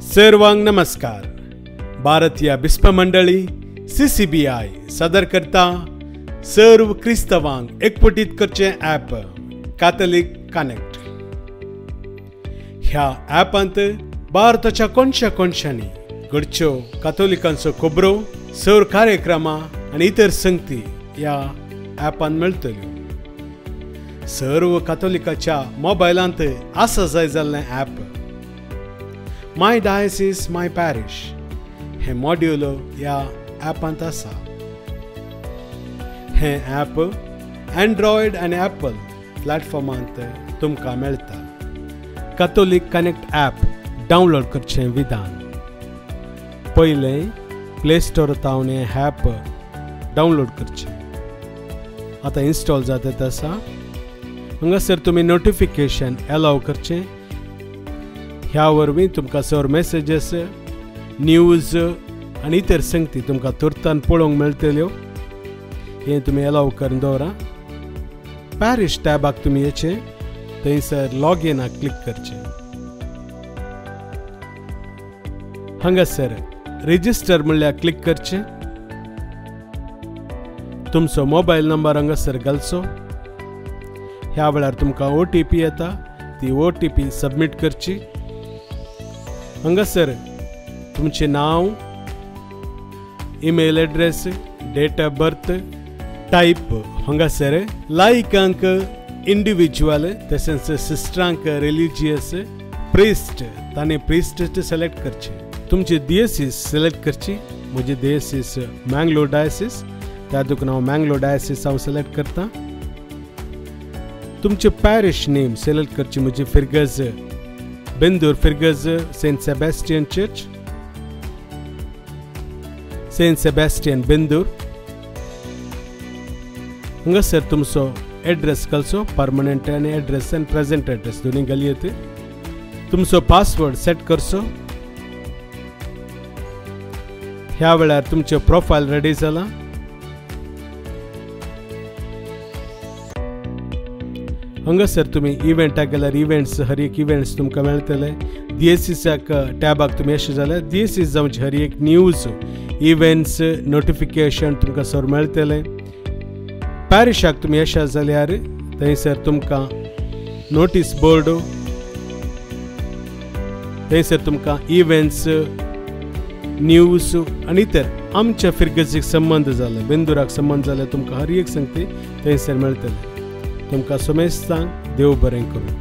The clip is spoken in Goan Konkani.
सर्वांक नमस्कार. भारतीय बिस्प मंडळी CCBI सादर करता सर्व क्रिस्तावांक एकवटीत करचें ॲप कॅथलिक कनेक्ट. ह्या ॲपांत भारताच्या कोनशा कोनशांनी घडच्यो कॅथोलिकांचो खबरो, सर्व कार्यक्रमां आनी इतर संगती ह्या ॲपान मेळटल्यो. सर्व कॅथोलिकाच्या मोबायलांत आसा जाय जाल्लें app my diocese my parish हें मॉड्यूल ह्या ॲपांत आसा. हें ॲप एन्ड्रॉयड आनी ॲपल प्लॅटफॉर्मांत तुमकां मेळटा. कॅथोलिक कनेक्ट ॲप डावनलोड करचें विधान: पयलें प्ले स्टोर तावन हें ॲप डावनलोड करचें. आतां इन्स्टॉल जाता आसा. हांगासर तुमी नोटिफिकेशन एलाव करचें. ह्या वरवीं तुमकां सर मॅसेजीस, न्यूज आनी इतर संगती तुमकां तुर्तान पळोवंक मेळटल्यो. हें तुमी एलाव करून दवरा. पॅरिश टॅबाक तुमी येचें, थंयसर लॉगिनाक क्लिक करचें. हांगासर रजिस्टर म्हणल्यार क्लिक करचें. तुमचो मोबायल नंबर हांगासर घालचो. ह्या वेळार तुमकां OTP येता, ती OTP submit करची. हांगासर तुमचें नांव, email address, date of birth, type हांगासर लायकांक इंडिविज्युअल, तशेंच सिस्टरांक रिलिजियस, प्रिस्ट तांणी प्रिस्ट सिलेक्ट करचें. तुमची दियसीस सिलेक्ट करची. म्हजी दियसीस मँगलोर डायसीस, त्या देखून हांव मँगलोर डायसीस हांव सिलेक्ट करता. तुमचें पॅरिश नेम सिलेक्ट करची. म्हजी फिर्गज Bendur Firgaj Saint Sebastian church, Saint Sebastian Bendur. हांगासर तुमचो एड्रेस घालचो, परमनंट आनी एड्रेस आनी प्रेजेंट एड्रेस दोनूय घालयेत. तुमचो पासवर्ड सेट करचो. ह्या वेळार तुमचें प्रोफायल रेडी जालां. हांगासर तुमी इव्हेंटाक गेल्यार इव्हेंट्स, हर एक इव्हेंट्स तुमकां मेळटले. दियेसीसाक टॅबाक तुमी अशें जाल्यार दियेसीस जावचे हर एक न्यूज, इव्हेंट्स, नोटिफिकेशन तुमकां सर मेळटलें. पॅरिशाक तुमी अशें जाल्यार थंयसर तुमकां नोटीस बोर्ड, थंयसर तुमकां इव्हेंट्स, न्यूज आनी इतर आमच्या फिर्गजीक संबंद जाले, बेंदुराक संबंद जाले, तुमकां हर एक संगती थंयसर मेळटलें. तुमकां समेस्तांक देव बरें करूं.